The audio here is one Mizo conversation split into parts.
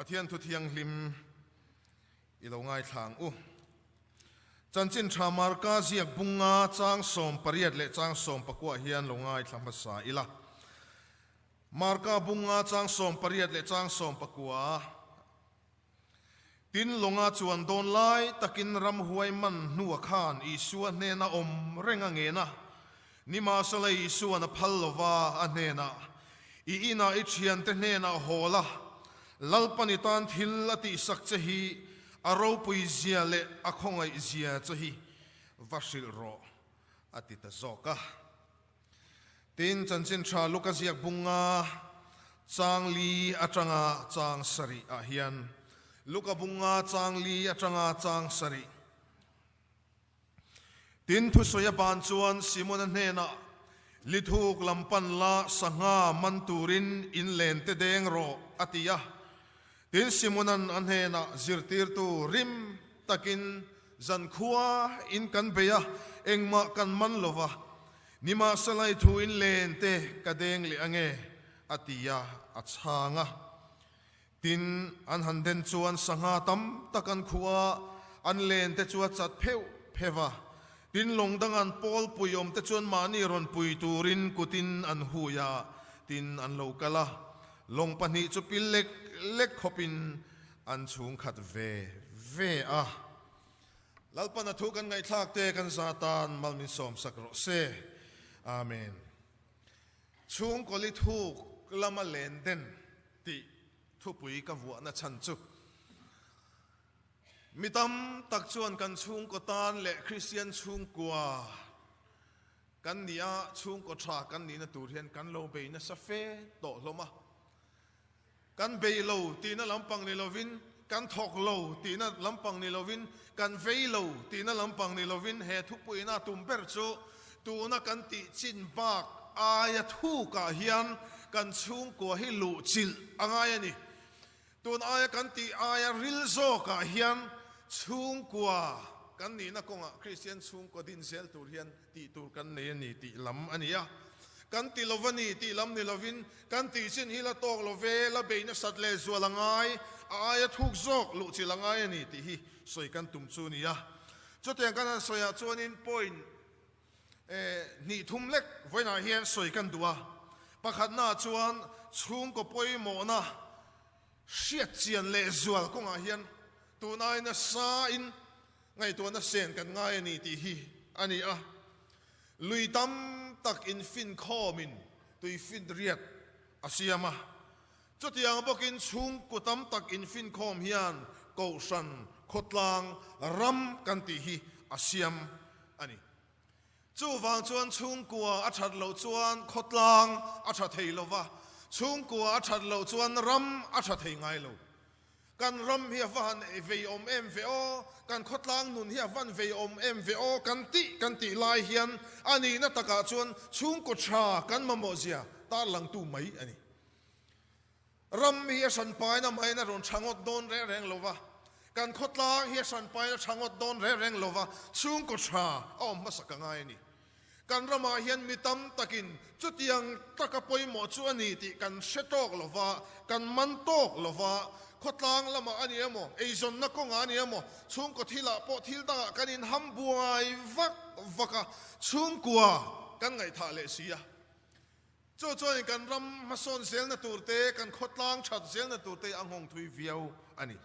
Pathian thu thianghlim i lo ngaithla ang u. Chanchin tha Marka ziak bunga chang 18 leh chang 19 hian lo ngaithla hmasa ila. Marka bunga chang 18 leh chang 19. Tin lawnga chuan dawn lai takin ramhuai man hnua khan Isua hnena awm reng a ngen a. Nimahsela Isua'n a phal lova a hnenah, I inah i thiante hnenah haw la, Lalpan i tan thil a tihsak che hi a ropui zia leh a khawngaih zia che hi va hrilh rawh, a ti ta zawk a. Tin, chanchin tha Luka ziak bunga chang li atanga chang sarih ah hian, Luka bunga chang li atanga chang sarih, Tin, thusawi a ban chuan Simona hnenah, Lithuk lam pan la, sangha man turin in len te deng rawh, a ti a. Tin, Simona'n a hnenah, Zirtirtu, rim takin zankhua in kan bei a, engmah kan man lo va, nimahsela i thu in len te ka deng leh ange, a ti a, a chhang a. Tin, an han den chuan sangha tam tak an khuh a, an len te chu a chat pheuh pheuh a. Tin, lawng dang an pawl pui awm te chuan mahni rawn pui turin kutin an hui a, tin an lo kal a. Lawng pahnih chu pil lek lek khawpin an chhung khat ve ve a. Lalpan a thu kan ngaihthlak te kan za tan mal min sawmsak rawh se. Amen. Chhungkaw li thuk lama len den tih thupui ka vuahna chhan chu mi tam tak chuan kan chhungkaw tan leh Kristian chhungkua kan ni a, chhungkaw tha kan nihna tur hian kan lo bei nasa fe tawh hlawm a. Kan bei lo tihna lampang ni lovin, kan thawk lo tihna lampang ni lovin, kan vei lo tihna lampang ni lovin he thupuina tum ber chu tuna kan tih chin bak aia thukah hian kan chhungkua hi luh chilh a ngai a ni. Tun aia kan tih aia ril zawkah hian chhungkua kan nihna kawngah Kristian chhungkua din zel tur hian tih tur kan nei a ni tih lam a ni a. Kan ti lo va ni tih lam ni lovin kan tih chin hi la tawk lo ve, la bei nasat leh zual a ngai, a aia thuk zawk luh chilh a ngai a ni tih hi sawi kan tum chu a ni a. Chutiang kan han sawiah chuanin point hnih thum lek vawiinah hian sawi kan duh a. Pakhatnaah chuan chhungkaw pawimawhna hriat chian leh zual kawngah hian tunai nasain Ngaihtuahna sen kan ngai a ni tih hi a ni a. Lui tam tak infinkhawmin tuifinriat a siam a. Chutiang bawkin chhungkaw tam tak infinkhawm hian kohhran, khawtlang, ram kan tih hi a siam a ni. Chuvang chuan chhungkua a that loh chuan khawtlang a tha thei lo va, chhungkua a that loh chuan ram a tha thei ngai lo. Kan ram hi a va han vei awm em ve aw, kan khawtlang nun hi a van vei awm em ve aw kan tih kan tih lai hian a nihna takah chuan chhungkaw tha kan mamawh zia tarlangtu mai a ni. Ram hi a hranpaina maina rawn tha ngawt dawn reng reng lo va, kan khawtlang hi a hranpaina tha ngawt dawn reng reng lo va, chhungkaw tha a awm hmasak a ngai a ni. Kan ramah hian mi tam takin chutiang taka pawimawh chu a ni tih kan hre tawk lo va, kan man tawk lo va, khawtlang lamah a ni emaw, eizawnna kawngah a ni emaw, chhungkaw thilah pawh thil dangah kan inham buai vak vak a, chhungkua kan ngaihthah leh si a. Chu chuanin kan ram hmasawn zelna turte, kan khawtlang that zelna turte a nghawng thui viau a ni.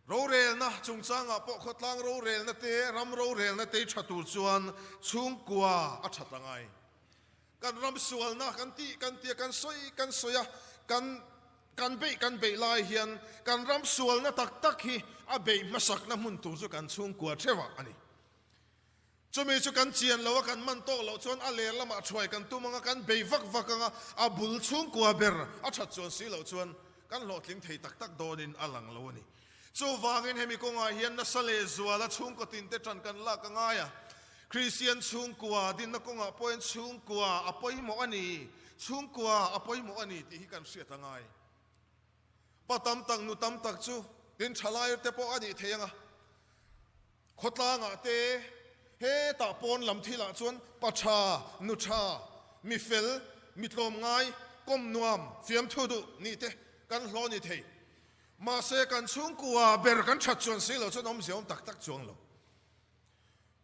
Rorelna chungchangah pawh khawtlang rorelna te, ram rorelna te tha tur chuan chhungkua a that a ngai. Kan ram sualna kan tih kan tia kan sawi kan sawi a, kan kan beih kan beih lai hian kan ram sualna tak tak hi a beih hmasakna hmun tur chu kan chhungkua theuhah a ni. Chumi chu kan chian lo a, kan man tawk loh chuan a ler lamah thuai kan tum anga, kan bei vak vak anga, a bul chhungkua ber a that chuan si loh chuan kan hlawhtling thei tak tak dawnin a lang lo a ni. Chuvangin hemi kawngah hian nasa leh zuala chhungkaw tinte tan kan lak a ngai a, Kristian chhungkua dinna kawngah pawhin chhungkua a pawimawh a ni, chhungkua a pawimawh a ni tih hi kan hriat a ngai. Pa tam tak, nu tam tak chu tin thalai te pawh a nih thei anga, Khawtlangah te, hetah pawn lam thilah chuan pa tha, nu tha, mi fel, mi tlawmngai, kawm nuam, fiamthu duh nih te kan hlawh ni thei. Mahse kan chhungkua ber kan that chuan si lo chuan awmzia awm tak tak chuang lo.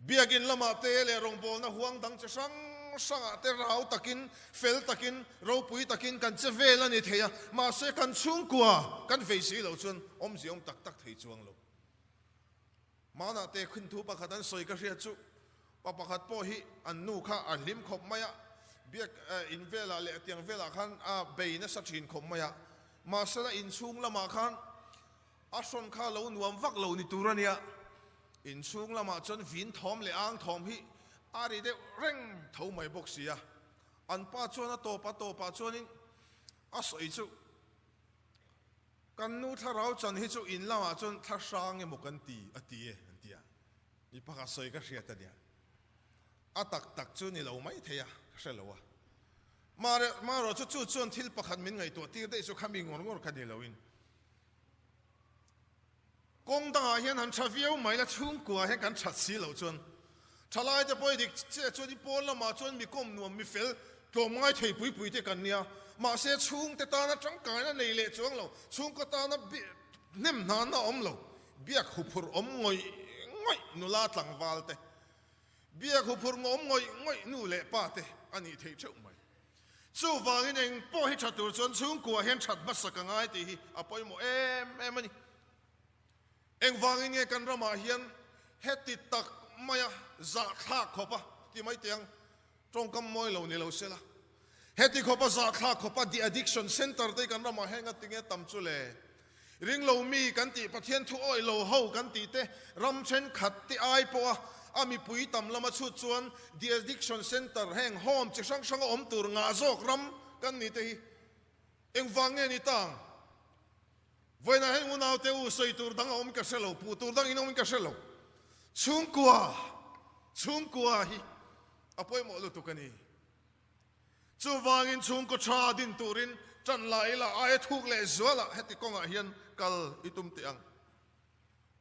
Biakin lamah te leh rawngbawlna huang dang chi hrang hrangah te rau takin, fel takin, ropui takin kan che vel a ni thei a, mahse kan chhungkua kan vei si lo chuan awmzia awm tak tak thei chuang lo. Manah te khinthu pakhat an sawi ka hriat chu pa pakhat pawh hi an nu kha a hlim khawp mai a, biak in velah leh tiang velah khan a bei nasa thin khawp mai a, mahsela inchhung lamah khan a hrawn kha lo nuam vak lo ni tur a nia, inchhung lamah chuan vin thawm leh ang thawm hi a ri deuh reng tho mai bawk si a, an pa chuan a tawp a tawpah chuanin a sawi chu. Kan nu thlarau chan hi chu in lamah chuan thla hrang emaw kan ti a ti e an ti a, mi pakhat sawi ka hriat a nia. A tak tak chu ni lo mai thei a, ka hre lo a. Marawh chu chu chuan thil pakhat min ngaihtuah tir daih chu khami ngawr ngawr kha ni loin kawng dangah hian han tha viau mai la, chhungkua hian kan that si loh chuan Thalaite pawh i dik chiah chuan i pawn lamah chuan mi kawm nuam, mi fel, tlawmngai thei pui pui te kan nia. Mahse chhungte tana tangkaina nei leh chuang lo, chhungkaw tana hnem hnanna awm lo, biak huphurh awm ngawih ngawih nula tlangval te, biak huphurh awm ngawih ngawih nu leh pa te a nih theih theuh mai. Chuvangin eng pawh hi tha tur chuan chhungkua hian that hmasa ka ngai tih hi a pawimawh em em a ni. Engvangin nge kan ramah hian heti tak maia zahthlak khawpa ti mai teh ang, tawngkam mawi lo ni lo se la, heti khawpa zahthlak khawpa de addiction center te hi kan ramah hian nga tinge tam chu le? Ringlo mi kan tih Pathian thu awih lo ho kan tih te ram thenkhat te ai pawha a mipui tam lama chhut chuan de addiction center heng home chi hrang hranga awm tur ngah zawk ram kan ni te hi engvang nge ni tang? Vawiinah heng unaute u sawi tur dang a awm ka hre lo, puh tur dang in awm ka hre lo. Chhungkua, chhungkua hi a pawimawh lutuk a ni. Chuvangin chhungkaw tha din turin tan la ila aia thuk leh zualah heti kawngah hian kal i tum teh ang.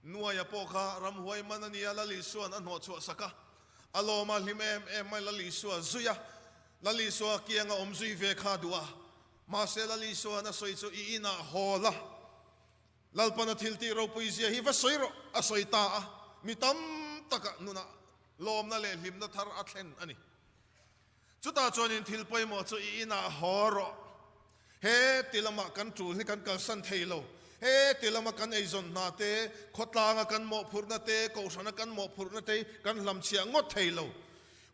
Nuaia pawh kha ramhuai man a nia, Lal Isua'n a hnawhchhuah sak a, a lawm a hlim em em mai, Lal Isua zui a, Lal Isua kianga awm zui ve kha a duh a, mahse Lal Isua'n a sawi chu i inah haw la, Lalpan a thiltih ropui zia hi va sawi rawh, a sawi ta a, mi tam takah nunah lawmna leh hlimna thar a thlen a ni. Chutah chuanin thil pawimawh chu i inah haw rawh. He ti lamah kan tul hi kan kalsan thei lo. He ti lama kan eizawn hna te, khawtlanga kan mawhphurhna te, kohhrana kan mawhphurhna te hi kan hlamchhiah ngawt thei lo.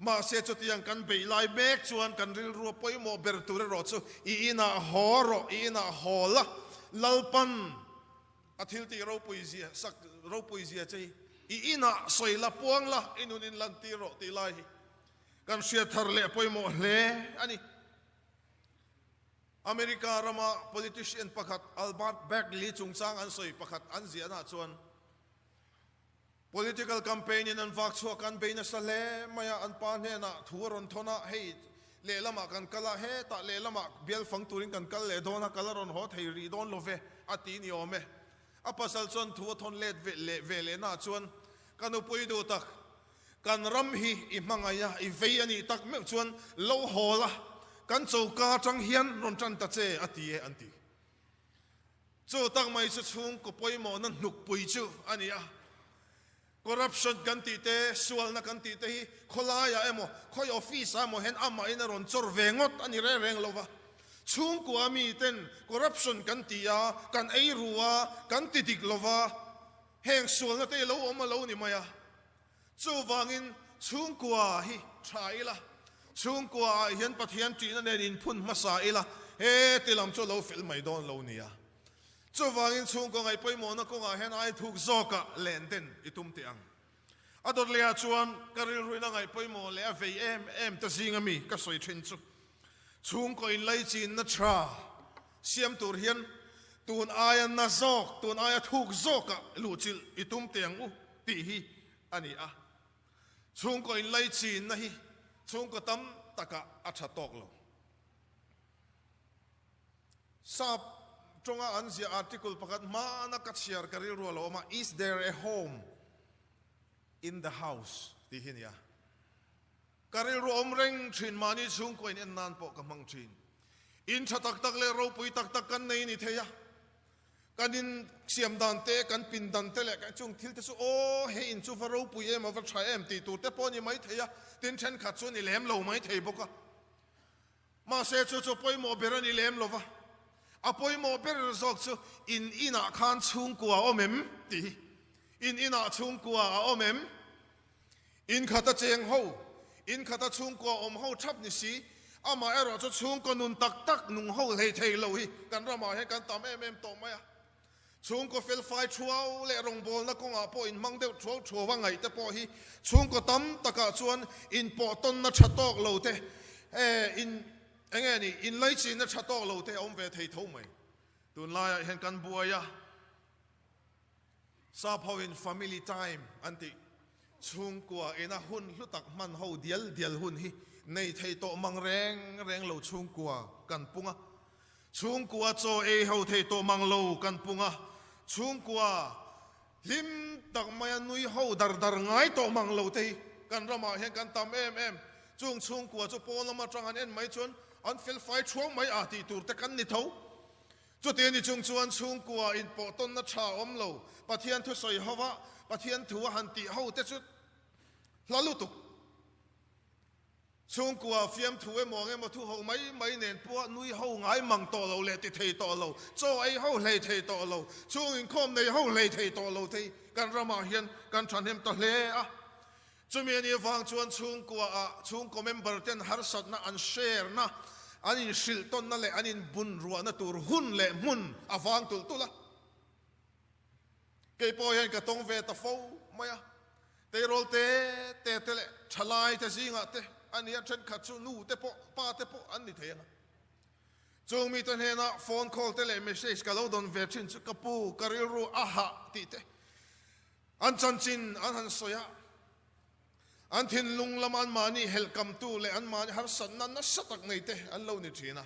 Mahse chutiang kan beih lai mek chuan kan rilrua pawimawh ber tur erawh chu i inah haw rawh, i inah haw la, Lalpan a thil tih ropui zia, sak ropui zia che hi i inah sawi la, puang la, i nun inlantir rawh tih lai hi Kan hriat thar leh pawimawh hle a ni. America rama politician pakhat Albert Bagley chungchang an sawi pakhat an ziahna chuan political campaign in an vak chhuak an bei nasa hle mai a, an pa hnenah thu a rawn thawn a, hei lehlamah kan kal a, hetah lehlamah bial fang turin kan kal leh dawn a, kal a rawn haw thei rih dawn lo ve a ti ni awm e. A pasal chuan thu a thawn let ve leh ve lehnaah chuan ka nupui duh tak, Kan ram hi i hmangaih a, i vei a nih tak meuh chuan lo hawl a, kan choka atang hian rawn tan ta che a ti e an ti. Chu tak mai chu chhungkaw pawimawhna hnukpui chu a ni a. Corruption kan tih te, sualna kan tih te hi khawlaiah emaw, khawi office ah emaw hian amahin a rawn chawr ve ngawt a ni reng reng lo va. Chhungkua miten corruption kan ti a, kan ei ru a, kan ti dik lo va, heng sualna te hi lo awm a lo ni mai a. Chuvangin chhungkua hi tha ila, chhungkua ah hian Pathian ṭihna nen inphun hmasa ila, he ti lam chu a lo fel mai dawn lo nia. Chuvangin chhungkua ngaih pawimawhna kawngah hian ai thuk zawkah len den i tum teh ang. A dawt lehah chuan ka rilruina ngaih pawimawh leh a vei em em te zinga mi ka sawi thin chu chhungkaw inlaichinna tha siam tur hian tun aia na zawk, tun aia thuk zawkah luhchilh i tum teh ang u tih hi a ni a. Chhungkaw inlaichinna hi chhungkaw tam takah a tha tawk lo. Sap tawnga an ziah article pakhat hmana ka chhiar ka rilru a lo awm a, Is there a home in the house? tih hi a ni a. Ka rilru awm reng thin, mahni chhungkaw in en nan pawh ka hmang thin. In tha tak tak leh ropui tak tak kan nei ni thei a. Kan in siam dan te, kan pindan te leh kan chung thil te chu aw he in chu va ropui em a va tha em tih tur te pawh a ni maithei a, tin thenkhat chu a ni lem lo maithei bawk a. Mahse chu chu pawimawh ber a ni lem lo va, a pawimawh ber zawk chu in inah khan chhungkua a awm em tih hi. In inah chhungkua a awm em? In khata cheng ho, in khata chhungkua awm ho thap ni si, amah erawh chu chhungkaw nun tak tak nung ho hlei thei lo hi kan ramah hian kan tam em em tawh mai a. Chhungkaw felfai thuau leh rawngbawlna kawngah pawh inhmang deuh thuau thuau a ngaih te pawh hi chhungkaw tam takah chuan inpawhtawnna tha tawk lo te, in eng nge ni, inlaichinna tha tawk lo te a awm ve thei tho mai. Tunlaiah hian kan buai a. Sap hoin family time an tih, chhungkua ina hun hlu tak hman ho dial dial hun hi nei thei tawh mang reng reng lo chhungkua kan pung a, chhungkua chaw ei ho thei tawh mang lo kan pung a, chhungkua hlim tak maia nui ho dar dar ngai tawh mang lo te hi kan ramah hian kan tam em em. Chung chhungkua chu pawn lam atang an en mai chuan an felfai thuau mai a tih tur te kan ni tho. Chuti ni chung chuan chhungkua inpawhtawnna tha awm lo, Pathian thusawi hova Pathian thu a han tih ho te chu hla lutuk. Chhungkua fiamthu emaw ang emaw thu ho mai mai nen pawh nui ho ngai mang tawh lo leh ti thei tawh lo, chaw ei ho hlei thei tawh lo, chhung inkhawm nei ho hlei thei tawh lo te hi kan ramah hian kan thahnem ta hle a. Chumi a nih avang chuan chhungkua ah chhungkaw member ten harsatna an share na, an inhrilh tawnna leh an inbun ruahna tur hun leh hmun a vang tulh tulh a. Kei pawh hian ka tawng ve ta fo mai a, tleirawl te te te leh thalai te zingah te a nia, thenkhat chu nu te pawh pa te pawh an ni thei ang a. Chung mite hnena phone call te leh message ka lo dawn ve thin chu ka pu, ka rilru a hah tih te An chanchin an han sawi a, an thinlung lama anmahni helhkamtu leh anmahni harsatna nasa tak nei te an lo ni thin a.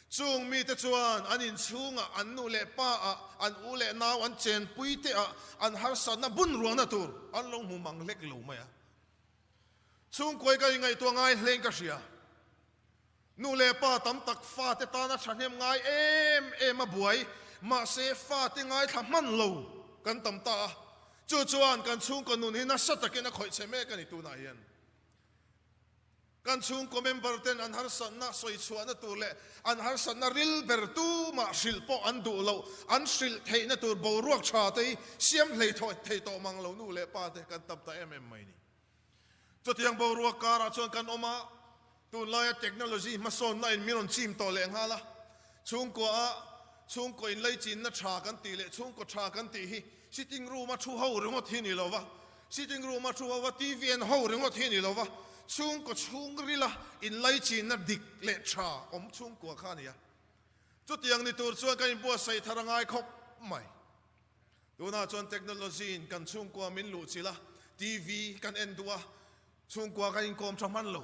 Chung mite chuan an inchhungah an nu leh pa ah, an u leh nau an chenpui te ah an harsatna bun ruahna tur an lo hmu mang hlek lo mai a. Chhungkuai ka ingaihtuah ngai hlein ka hria. Nu leh pa tam tak fate tana thahnem ngai em em a buai, mahse fate ngaithla hman lo kan tam ta a, chu chuan kan chhungkaw nun hi nasa takin a khawih che mek a ni tunah hian. Kan chhungkaw member ten an harsatna sawi chhuahna tur leh an harsatna ril ber tumah hrilh pawh an duh loh, an hrilh theihna tur boruak tha te hi siam hlei thei tawh mang lo nu leh pa te kan tam ta em em mai ni. Chutiang boruak karah chuan kan awm a, tunlaia technology hmasawnna in min rawn chim tawh leh nghal a, chhungkua a chhungkaw inleichinna tha kan tih leh chhungkaw tha kan tih hi sitting room a thu ho ringawt hi ni lo va, sitting room a thu ho va TV en ho ringawt hi ni lo va, chhungkaw chhungrila inleichinna dik leh tha awm chhungkua kha a ni a. Chutiang ni tur chuan kan inbuatsaih thar a ngai khawp mai. Tunah chuan technology in kan chhungkua min luh chilh a, TV kan en duh a, chhungkua kan inkawm tha hman lo.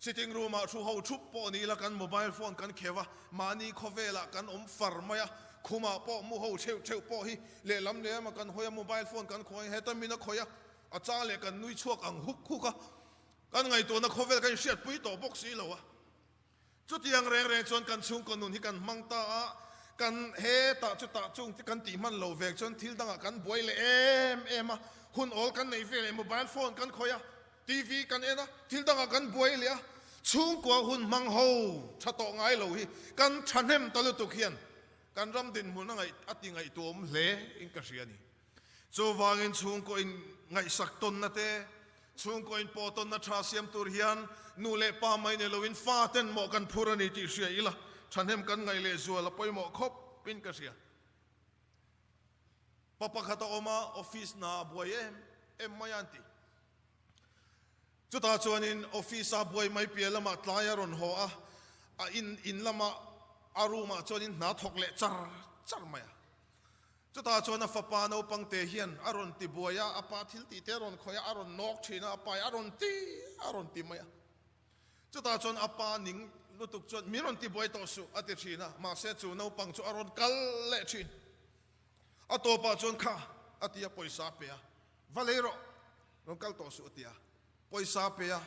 Sitting room ah thu ho thup pawh ni ila kan mobile phone kan kheuh a, mahni khawvelah kan awm far mai a, khumah pawh mu ho theuh theuh pawh hi lehlam lehlam ah kan hawi a, mobile phone kan khawi a, heta min a khawih a, a chang leh kan nui chhuak ang huk huk a, kan ngaihtuahna khawvel kan inhriatpui tawh bawk si lo a. Chutiang reng reng chuan kan chhungkaw nun hi kan hmang ta a, kan hetah chutah chung te kan tih hman lo vek chuan thil dangah kan buai leh em em a, hun awl kan neih ve leh mobile phone kan khawih a, TV kan en a, thil dangah kan buai leh a, chhungkua hun hmang ho tha tawh ngai lo hi kan thahnem ta lutuk hian kan ram dinhmun a ngaih a ti ngaihtuahawm hle in ka hria a ni. Chuvangin chhungkaw in ngaihsak tawnna te, chhungkaw in pawh tawnna tha siam tur hian nu leh pa mai ni loin fa ten mawh kan phur a ni tih hria ila, thahnem kan ngaih leh zual a pawimawh khawp in ka hria. Pa pakhat a awm a, office hna a buai em em mai a an ti. Chutah chuanin office a buai mai piah lamah tlai a rawn haw a, a in in lama a room ah chuanin hna thawk leh char char mai a. Chutah chuan a fapa naupang te hian a rawn ti buai a, a pa thil tih te a rawn khawih a, a rawn nawk thin a, a pa hi a rawn ti a rawn ti mai a. Chutah chuan a pa ning lutuk chuan min rawn ti buai tawh suh a ti thin a, mahse chu naupang chu a rawn kal leh thin. A tawpah chuan kha a ti a, pawisa a pe a, va lei rawh, rawn kal tawh suh a ti a, pawisa a pe a,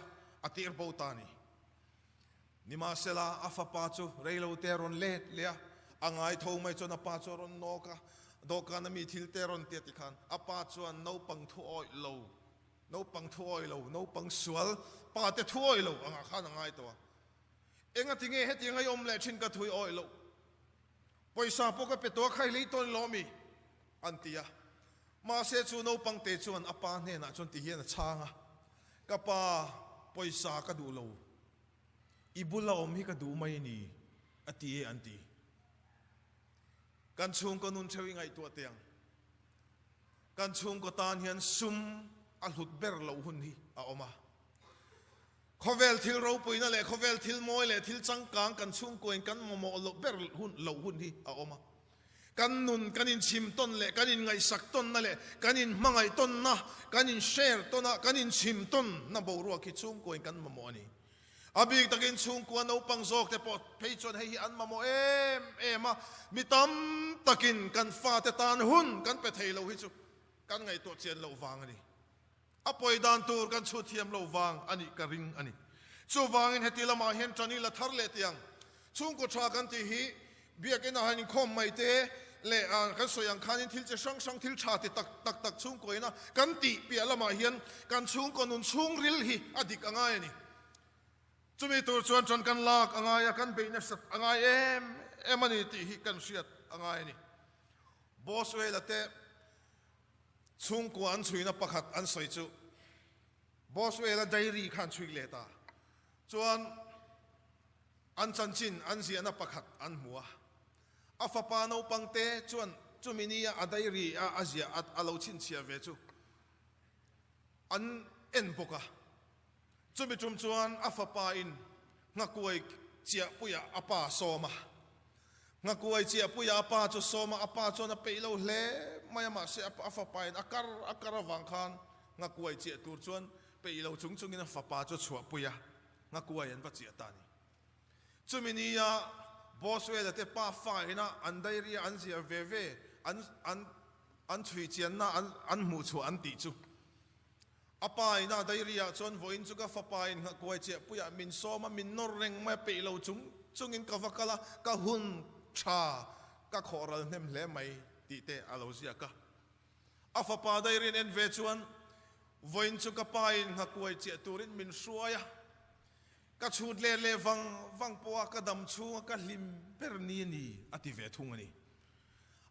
a tir bo ta a ni. Nimahsela, a fapa chu reilote a rawn let leh a. A ngai tho mai chuan a pa chu a rawn nawk a, dawhkan a mi thil te a rawn ti a tikhan a pa chuan naupang thu awih lo, naupang thu awih lo, naupang sual pa te thu awih lo angah khan a ngai tawh a. Engati nge hetiang a i awm leh thin ka thu i awih loh? Pawisa pawh ka pe tawh a, khai lei tawn lawm i? an ti a. Mahse chu naupang te chuan a pa hnenah chuan ti hian a chhang a, Ka pa, pawisa ka duh lo. I bula awm hi ka duh mai a ni, a ti e an ti. Kan chhungkaw nun theuh i ngaihtuah teh ang. Kan chhungkaw tan hian sum a hlut ber loh hun hi a awm a. Khawvel thil ropuina leh khawvel thil mawi leh thil changkang kan chhungkuain kan mamawh loh ber hun loh hun hi a awm a. Kan nun kan inchhim tawn leh kan inngaihsak tawnna leh kan inhmangaih tawnna, kan inshare tawn a, kan inchhim tawnna boruak hi chhungkuain kan mamawh a ni. A bik takin chhungkua naupang zawk te pawh phei chuan hei hi an mamawh em em a, mi tam takin kan fate tan hun kan pe thei lo hi chu kan ngaihtuah chian loh vang a ni. A pawi dan tur kan chhut thiam lo vang a nih ka ring a ni. Chuvangin heti lamah hian ṭan ila thar leh tiang chhungkaw ṭha kan tih hi biakinn ah han inkhawm mai te leh kan sawi ang khanin thil chi hrang hrang thil ṭha ti tak tak tak chhungkaw ina kan tih piah lamah hian kan chhungkaw nun chhungril hi a dik a ngai a ni. Chumi tur chuan ṭan kan lak a ngai a, kan beih nasat a ngai em em a ni tih hi kan hriat a ngai a ni. Boswell-a te Chhungkua an chhuina pakhat an sawi chu Boswell-a diary kha an chhui let a, chuan an chanchin an ziahna pakhat an hmu a. A fapa naupang te chuan chumi nia a diary a a ziah a lo chhinchhiah ve chu an en bawk a. Chumi tum chuan a fapa in nghakuai chiahpuiah a pa sawm a. Nghakuai chiahpuiah a pa chu sawm a, a pa chuan a peih lo hle mai a, mahse a fapa in a kar a kar avang khan nghakuai chiah tur chuan peih lo chung chungin a fapa chu a chhuahpui a, nghakuai an va chiah ta a ni. Chumi nia Boswell-a te pa fa ina an diary a an ziah ve ve an an an chhui chianna an an hmuhchhuah an tih chu A pa ina diary ah chuan vawiin chu ka fapa in nghakuai chiahpuiah min sawm a, min nawr reng mai a, peih lo chung chungin ka va kal a, ka hun tha ka khawh ral hnem hle mai tih te a lo ziak a. A fapa diary an en ve chuan vawiin chu ka pa in nghakuai chiah turin min hruai a, ka chhut leh leh vang vang pawh a ka dam chhunga ka hlim ber ni a ni a ti ve thung a ni.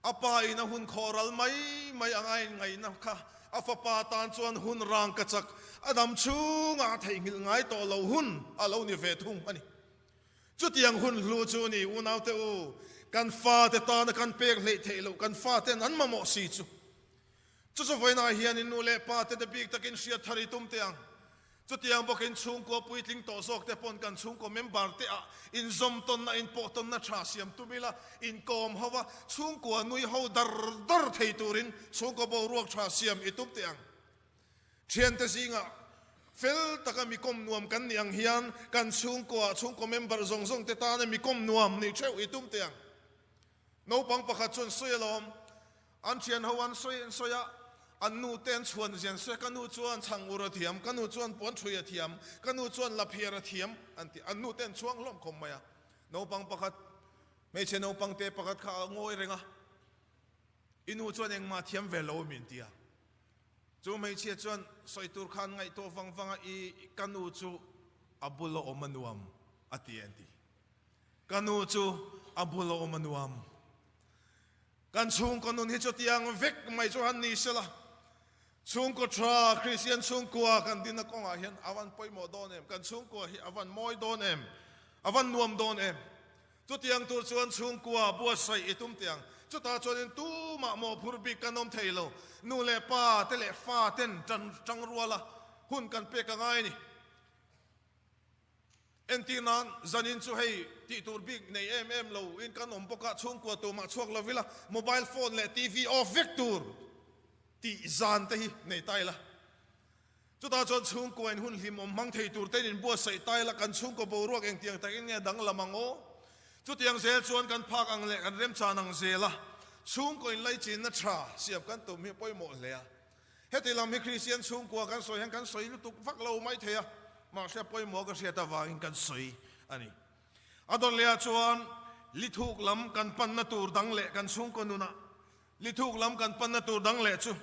A pa in a hun khawh ral mai mai ang a inngaihna kha a fapa tan chuan hun rang ka chak, a dam chhungah a theihnghilh ngai tawh lo hun a lo ni ve thung a ni. Chutiang hun hlu chu ni unaute u, kan fate tana kan pek hleih theih loh kan faten an mamawh si chu. Chu chu vawiinah hian in nu leh pa te te bik takin hriat thar i tum teh ang. Chutiang bawkin chhungkua puitling tawh zawk te pawn kan chhungkaw member te ah inzawm tawnna, inpawh tawnna tha siam tum ila, inkawm ho a, chhungkua nui ho dar dar thei turin chhungkaw boruak tha siam i tum teh ang. Thiante zingah fel taka mikawm nuam kan nih ang hian kan chhungkua, chhungkaw member zawng zawng te tana mikawm nuam nih theuh i tum teh ang. Naupang pakhat chuan sawi alawm. An thian ho an sawi an sawi a, an nu te an chhuan zian sawi a, ka nu chuan chhang ur a thiam, ka nu chuan puan thui a thiam, ka nu chuan laphiar a thiam an ti. An nu te an chhuang hlawm khawm mai a. Naupang pakhat, hmeichhe naupang te pakhat kha a ngawi reng a, I nu chuan engmah thiam ve lo min ti a. Chu hmeichhia chuan sawi tur khan ngaihtuah vang vang a, I ka nu chu a bul a awm a nuam a ti an ti. Ka nu chu a bul a awm a nuam. Kan chhungkaw nun hi chutiang vek mai chu han ni sela, chhungkaw tha Kristian chhungkua kan dinna kawngah hian a van pawimawh dawn em? Kan chhungkua hi a van mawi dawn em? A van nuam dawn em? Chutiang tur chuan chhungkua buatsaih i tum teh ang. Chutah chuanin tumah mawhphur bik kan awm thei lo. Nu leh pa te leh fa ten tan tangruala hun kan pek a ngai a ni. Entir nan, zanin chu hei tih tur bik nei em em lo in kan awm bawk a, chhungkua tumah chhuak lo ila, mobile phone leh TV off vek tur tih zan te hi nei ta ila. Chutah chuan chhungkua in hun hlim awm hmang thei tur te in inbuatsaih ta ila, kan chhungkaw boruak engtiang takin nge danglam ang aw? Chutiang zel chuan kan phak ang leh kan remchan ang zel a, chhungkaw inlaichinna tha siam kan tum hi pawimawh hle a. Heti lam hi Kristian chhungkua kan sawi hian kan sawi lutuk vak lo mai thei a, mahse pawimawh ka hriat avangin kan sawi a ni. A dawt lehah chuan Lithuk lam kan panna tur dang leh kan chhungkaw nunah Lithuk lam kan panna tur dang leh chu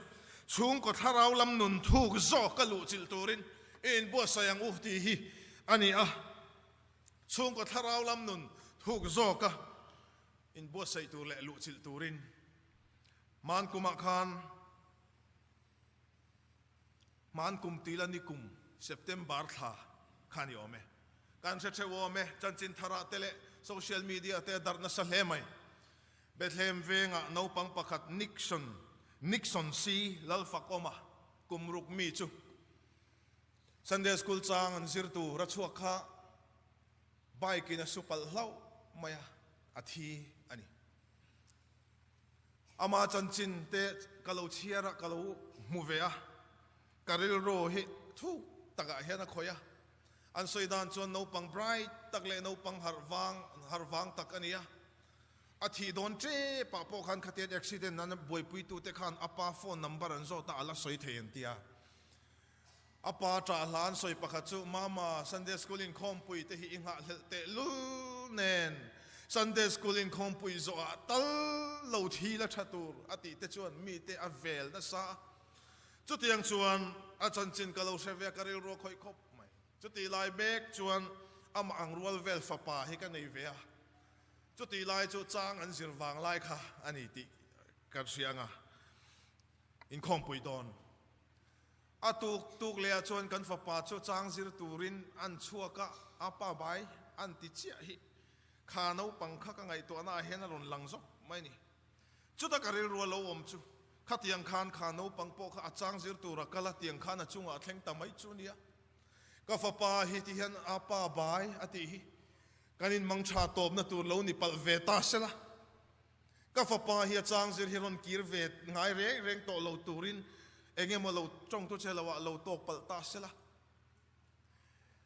chhungkaw thlarau lam nun thuk zawk a luhchilh turin i inbuatsaih ang u tih hi a ni a. Chhungkaw thlarau lam nun thuk zawk a inbuatsaih tur leh luhchilh turin hman kumah khan hman kum tila ni kum September thla kha ni awm e. Kan hre theuh awm e, chanchin tharah te leh social media te a darh nasa hle mai. Bethlehem vengah naupang pakhat Nixon, Nixon C. Lalfakawma kum ruk mi chu Sunday School chang an zir tur a chhuak kha bike in a su palh hlauh mai a, a thi a ni. Ama chanchin te ka lo chhiar a, ka lo hmu ve a, ka rilru hi thuk takah hian a khawih a. An sawi dan chuan naupang bright tak leh naupang harh vang, harh vang tak a ni a. A thih dawn tep ah pawh khan khatian accident an buaipuitute khan a pa phone number an zawt a, a la sawi thei an ti a. A pa ṭah hla an sawi pakhat chu, Mama, Sunday School inkhawmpui te hi i nghahhlelh teh lul nen, Sunday School inkhawmpui zawhah tal lo thi la ṭha tur a tih te chuan mite a vel nasa a. Chutiang chuan a chanchin ka lo hre ve a, ka rilru a khawih khawp mai. Chutih lai mek chuan amah ang rual vel fapa hi ka nei ve a. Chutih lai chu chang an zir vang lai kha a ni tih ka hria ang a, inkhawmpui dawn. A tuk tuk leh ah chuan kan fapa chu chang zir turin an chhuak a, a pa bai an ti chiah hi kha naupang kha ka ngaihtuahna ah hian a rawn lang zawk mai a ni. Chuta ka rilru a lo awm chu khatiang khan kha naupang pawh kha a chang zir tur a kal a, tiang khan a chungah a thleng ta mai chu nia. Ka fapa hi ti hian a pa bai a tih hi kan inmang tha tawpna tur lo ni palh ve ta sela. Ka fapa hi a chang zir hi rawn kir ve ngai reng reng tawh lo turin eng emaw lo tawng tu che loah lo tawk palh ta sela.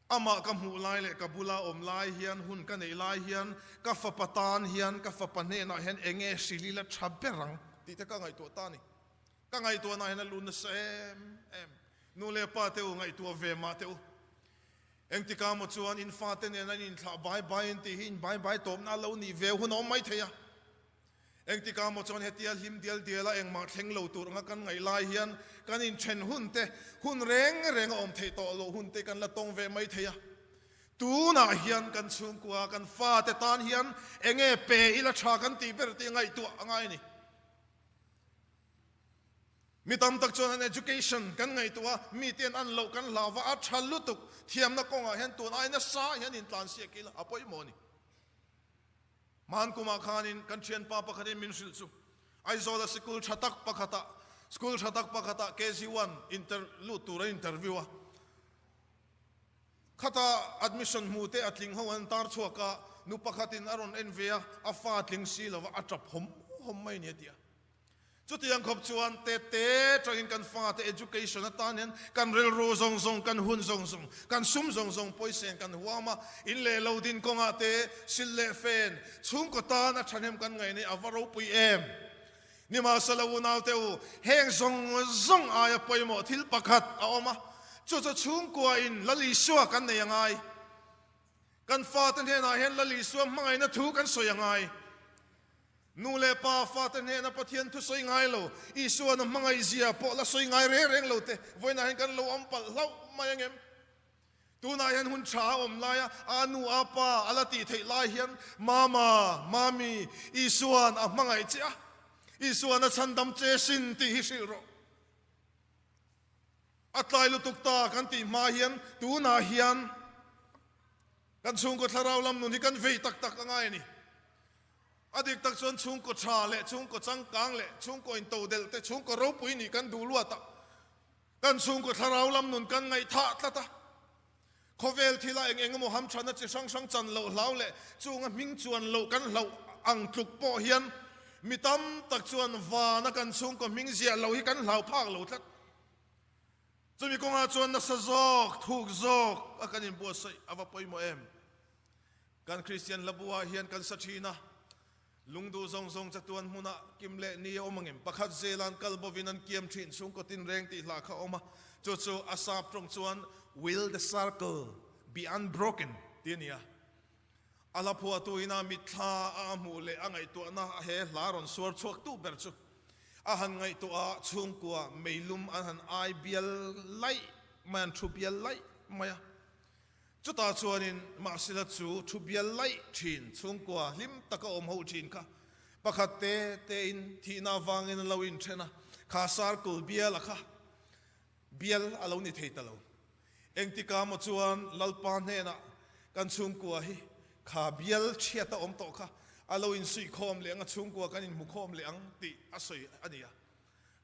Amah ka hmuh lai leh ka bula awm lai hian hun ka neih lai hian ka fapa tan hian ka fapa hnenah hian eng nge hril ila tha ber ang tih te ka ngaihtuah ta a ni. Ka ngaihtuahna hian a lut nasa em em. Nu leh pa te u ngaihtuah ve mah teh u. Engtikah maw chuan in fate nen an inthlah bai bai an tih hi in bai bai tawpna a lo nih ve hun a awm mai thei a. Engtikah maw chuan hetia hlim dial dial a engmah thleng lo tur anga kan ngaih lai hian kan inthen hun te, hun reng reng a awm theih tawh loh hun te kan la tawng ve mai thei a. Tunah hian kan chhungkua, kan fate tan hian enge pe ila tha kan tih ber tih ngaihtuah a ngai a ni. Mi tam tak chuan an education kan ngaihtuah a, mite an loh kan hlau va, a tha lutuk thiamna kawngah hian tun ai nasa hian intlansiak ila a pawimawh a ni. Hman kumah khanin kan thianpa pakhatin min hrilh chu Aizawla sikul tha tak pakhatah school tha tak pakhatah KG1 inter lut tur an interview a, khata admission hmu te a tling ho an tar chhuak a, nu pakhatin a rawn en ve a, a fa tling si lova a tap hawm hawm mai ni a ti a. Chutiang khawp chuan tete tangin kan fate education atan hian kan rilru zawng zawng, kan hun zawng zawng, kan sum zawng zawng pawisen kan huam a, in leh lo din kawngah te sil leh fen chhungkaw tan a thahnem kan ngaih nei a va ropui em. Nimahsela unaute u, heng zawng zawng aia pawimawh thil pakhat a awm a, chu chu chhungkua in Lal Isua kan nei a ngai. Kan fate hnenah hian Lal Isua hmangaihna thu kan sawi a ngai. Nu leh pa fate hnena Pathian thu sawi ngai lo, Isuan a hmangaihzia pawh la sawi ngai reng reng lo te, vawiinah hian kan lo awm palh hlauh mai angem? Tunah hian hun tha a awm laia a nu a pa a la tih theih lai hian Mama, Mami, Isuan a hmangaih che a, Isuan a chhandam che sin tih hi hrilh rawh. A tlai lutuk ta kan tih hma hian tunah hian kan chhungkaw thlarau lam nun hi kan vei tak tak a ngai a ni. A dik tak chuan chhungkaw tha leh chhungkaw changkang leh chhungkaw intodelh te chhungkaw ropui nih kan duh luat a, kan chhungkaw thlarau lam nun kan ngaihthah tlat a. Khawvel thila eng eng emaw hamthana chi hrang hrang chan loh hlau leh chunga hming chuan loh kan hlauh ang tluk pawh hian mi tam tak chuan vana kan chhungkaw hming ziah loh hi kan hlau phak lo tlat. Chumi kawngah chuan nasa zawk, thuk zawk a kan inbuatsaih a va pawimawh em? Kan Kristian hlabu ah hian kan sa thin a, lungduh zawng zawng chatuan hmunah kim leh ni a awm angem? Pakhat zelan kal bovin an kiam thin chhungkaw tinreng tih hla kha a awm a, chu chu a sap tawng chuan Will the circle be unbroken tih a ni a. A hla phuahtu ina mitthla a hmuh leh a ngaihtuahna a he hla rawn suar chhuaktu ber chu a han ngaihtuah a, chhungkua meilum an han ai bial laih mai, an thu bial laih mai a. Chutah chuanin mahsela chu thu bial laih thin chhungkua hlim taka awm ho thin kha pakhat te tein thihna avangin an lo inthen a, kha circle biala kha bial a lo ni thei ta lo. Engtika maw chuan Lalpa hnenah kan chhungkua hi kha bial chhiat a awm tawh kha a lo insuihkhawm leh ang a, chhungkua kan inhmukhawm leh ang tih a sawi a ni a.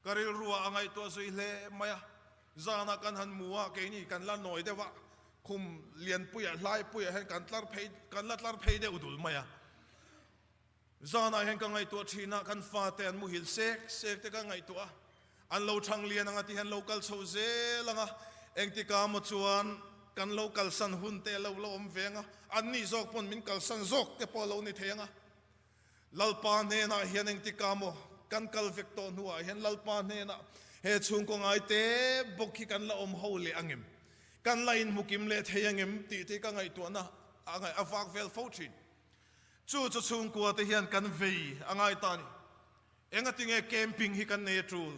Ka rilruah a ngaihtuah zui hle mai a, zanah kan han mu a, keini kan la nawi deuh a, khum lianpuiah hlaipuiah hian kan tlar phei, kan la tlar phei deuh dul mai a. Zanah hian ka ngaihtuah thin a, kan fate an muhil sek sek te ka ngaihtuah a, an lo thang lian anga ti hian lo kal chho zel anga, engtika maw chuan kan lo kalsan hun te lo la awm ve anga, an nih zawk pawn min kalsan zawk te pawh a lo ni thei anga. Lalpa hnenah hian engtika maw kan kal vek tawh hnuah hian Lalpa hnenah he chhungkaw ngai te bawk hi kan la awm ho leh angem, kan la inhmukim leh thei angem tih te ka ngaihtuahna a vak vel fo thin. Chu chu chhungkua te hian kan vei a ngai ta a ni. Engatinge camping hi kan nei a tul?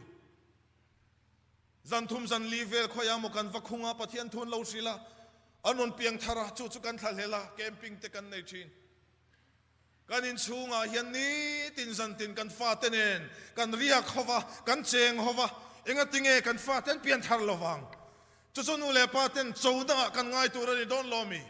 Zan thum zan li vel khawiah maw kan va khung a, Pathian thu an lo hrilh a, an rawn piang thar a, chu chu kan thlahlel a, camping te kan nei thin. Kan inchhungah hian nitin zantin kan fate nen kan riak ho va, kan cheng ho va, engatinge kan fate an pian thar lo vang? Chu chu nu leh pa ten cho dangah kan ngai tur a ni dawn lo mi?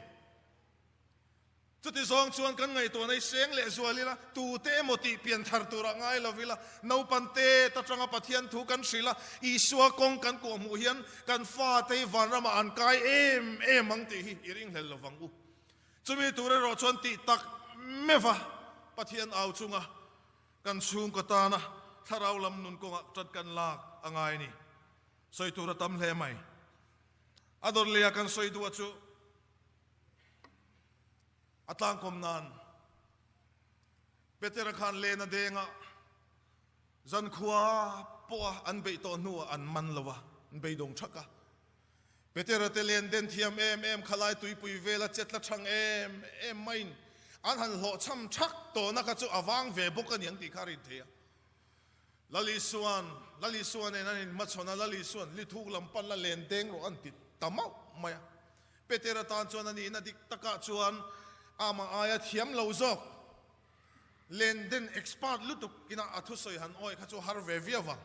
Chuti zawng chuan kan ngaihtuah nei seng leh zual ila, tute emaw tih pian thar turah ngai lo ila, naupan te atanga Pathian thu kan hrilh a, Isua kawng kan kuah hmuh hian kan fate hi vanramah an kai em em ang tih hi i ringhlel lo vang u. Chumi tur erawh chuan tih tak meuh a Pathian au chunga kan chhungkaw tana thlarau lam nun kawngah tat kan lak a ngai a ni. Sawi tur a tam hle mai. A dawt leh a kan sawi duh a chu a tlangkawm nan Petera khan len a deng a, zankhua pawha an beih tawh hnuah an man lo a, an beidawng thak a. Petera te len den thiam em em khalai tuipui vela che tla thang em em maiin an han hlawhchham thak tawhna kha chu a vang ve bawk a niang tih kha a rin thei a. Lal Isuan, Lal Isua nen an inhmachhawn a, Lal Isuan lithuk lam pan la len deng rawh an ti ta mauh mai a. Petera tan chuan a nihna dik takah chuan amah aia thiam lo zawk len den expert lutuk ina a thusawi han awih kha chu har ve viau vang.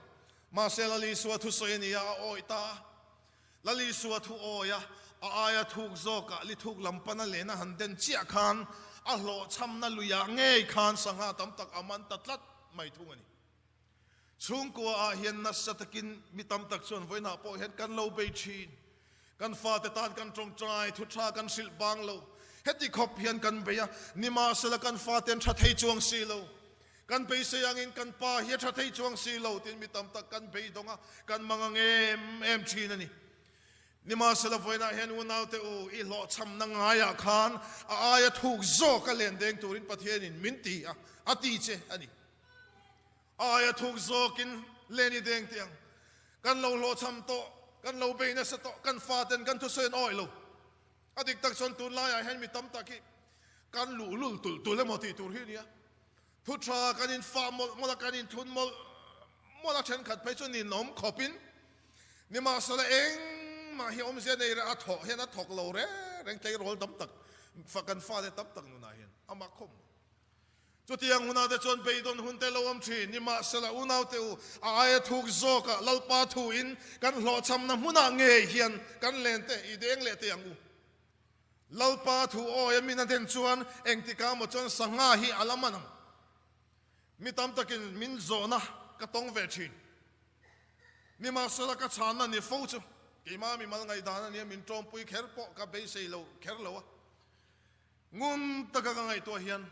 Mahse Lal Isua thusawi a ni a, a awih ta a. Lal Isua thu awi a, a aia thuk zawkah lithuk lam pana lehna han den chiah khan a hlawhchhamna luiah ngei khan sangha tam tak a man ta tlat mai thung a ni. Chhungkua ah hian nasa takin mi tam tak chuan vawiinah pawh hian kan lo bei thin. Kan fate tan kan tawngtai, thu tha kan hrilh bang lo. Heti khawp hian kan bei a, nimahsela kan fate an tha thei chuang si lo. Kan beisei angin kan pa hi a tha thei chuang si lo tiin mi tam tak kan beidawng a, kan mang ang em em thin a ni. Nimahsela vawiinah hian unaute u, i hlawhchhamna ngaiah khan a aia thuk zawk a len deng turin Pathianin min ti a, a ti che a ni. A aia thuk zawkin len i deng tih ang. Kan lo hlawhchham tawh, kan lo bei nasa tawh, kan faten kan thusawi an awih lo. A dik tak chuan tunlaiah hian mi tam tak hi kan luhlul tulh tulh emaw tih tur hi a ni a. Thu tha kan infah mawlh mawlh a, kan inthun mawlh mawlh a, thenkhat phei chu ninawm khawpin nimahsela engmah hi awmzia nei reh a thawh hian a thawk lo reng reng tleirawl tam tak kan fate tam tak nunah hian amah khawm. Chutiang hunah te chuan beidawn hun te lo awm thin, nimahsela unaute u a aia thuk zawkah Lalpa thuin kan hlawhchhamna hmunah ngei hian kan len te i deng leh teh ang u. Lalpa thu awi a min a den chuan engtikah maw chuan sangha hi a la man ang. Mi tam takin min zawhna ka tawng ve thin. Nimahsela ka chhanna ni fo chu keimah mimal ngaihdan a nia min tawmpui kher pawh ka beisei lo kher lo a. Ngun taka ka ngaihtuah hian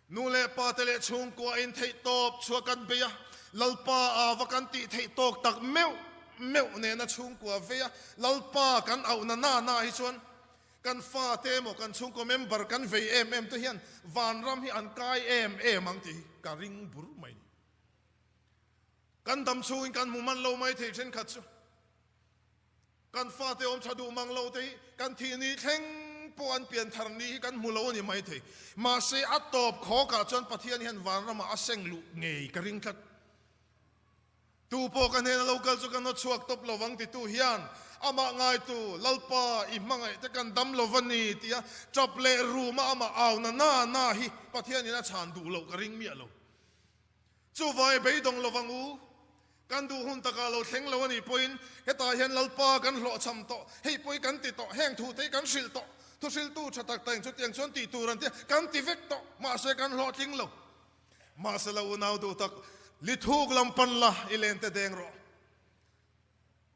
nu leh pa te leh chhungkua in theih tawp chhuah kan bei a, Lalpa ava kan tih theih tawk tak meuh meuh nena chhungkua vei a, Lalpa kan auhna na na hi chuan kan fa te emaw kan chhungkua member kan vei em em te hian vanram hi an kai em em ang tih hi ka ring bur mai ni. Kan dam chhungin kan hmu man lo mai thei thenkhat chu. Kan fate awm tha duh mang lo te hi kan thih ni thleng pawh an pianthar ni hi kan hmu lo a ni maithei. Mahse a tawp khawkah chuan Pathian hian vanramah a seng luh ngei ka ring tlat. Tu pawh ka hnena lo kal chu ka nawt chhuak tawp lo vang titu hian amah ngaitu Lalpa i hmangaih te kan dam lo va ni tia tap leh ruma amah au na na na hi Pathianin a chhan duh loh ka ring miah lo. Chuvai beidawng lo vang u, kan duh hun takah lo thleng lo a nih pawhin hetah hian Lalpa kan hlawhchham tawh, hei pawhi kan ti tawh, heng thu te hi kan hrilh tawh, thuhriltu tha tak tak in chutiang chuan tih tur an tia kan ti vek tawh, mahse kan hlawhtling lo. Mahse la unau duh tak, li thuk lam pan la, i len te deng rawh.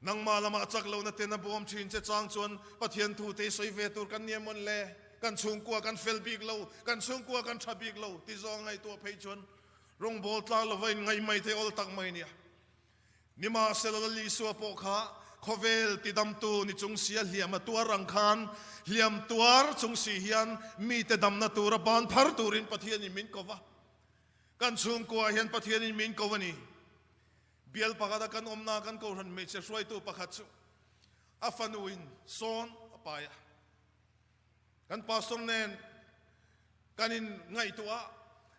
Nangmah lamah chak lohna ten a bawm thin che chang chuan Pathian thu te i sawi ve tur kan ni emawn le? Kan chhungkua kan fel bik lo, kan chhungkua kan tha bik lo ti zawng ngaihtuah phei chuan rawngbawl tlang lova in ngaih mai thei awl tak mai nia. Nimahsela Lal Isua pawh kha khawvel tidamtu ni chung sia hliam a tuar ang khan hliam tuar chung si hian mite damna tura ban phar turin Pathianin min ko va. Kan chhungkuaah hian Pathianin min ko a ni. Bial pakhata kan awmna kan kohhran hmeichhe hruaitu pakhat chu a fanuin sawn a pai a. Kan pastor nen kan in ngaihtuah a,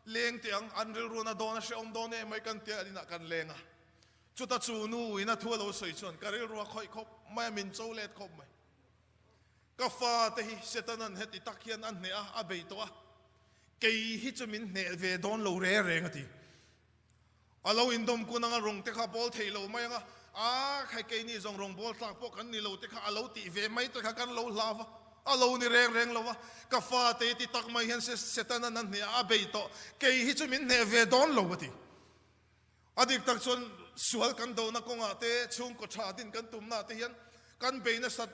leng teh ang, an rilruan a dawn a hrehawm dawn em mai kan tia an inah kan leng a. Chuta chu nu in a thu a lo sawi chuan ka rilru a khawih khawp mai a, min cho let khawp mai. Ka fa te hi Setanan heti tak hian a hneh a, a bei tawh a, kei hi chu min hneh ve dawn lo reng reng a ti. A lo indawm kun anga rawng te kha bawl thei lo mai anga, a khai keini zawng rawng bawl tlak pawh kan ni lo te kha a lo tih ve mai te kha kan lo hlau va, a lo ni reng reng lo va, ka fa te ti tak mai hian Setana na hneh a bei tawh, kei hi chu min hneh ve dawn lo a ti. A dik tak chuan sual kan dona kawngah te, chhungkaw tha din kan tumnaah te hian kan bei nasat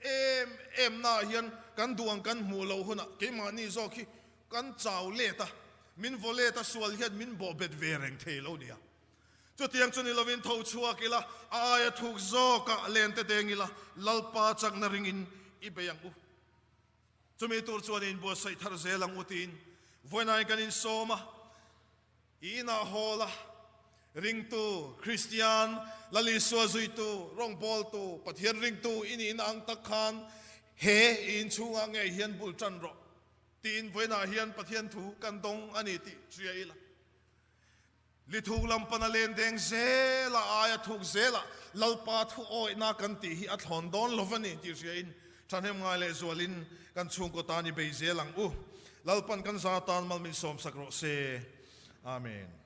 em em naah hian kan duh ang kan hmuh loh hunah keimahni zawk hi kan chau let a, Min vaw let a sual hian min bawh bet ve reng thei lo nia. Chutiang chu ni lovin tho chhuak ila, a aia thuk zawkah len te deng ila, Lalpa chakna ringin i bei ang u. Chumi tur chuan in buatsaih thar zel ang u tiin vawiinai kan insawm a, i inah hawl a, ringtu, Kristian, Lal Isua zuitu, rawngbawltu, Pathian ringtu i nihna ang tak khan he i inchhungah ngei hian bul tan rawh. Tiin vawiinah hian Pathian thu kan dawng a ni tih hria ila. Li thuk lam pana len deng zela aia thuk zela Lalpa thu awihna kan tih hi a thlawn dawn lo va ni tih hriain thahnem ngai leh zualin kan chhungkaw tan i bei zel ang u. Lalpan kan za tan mal min sawmsak rawh se. Amen.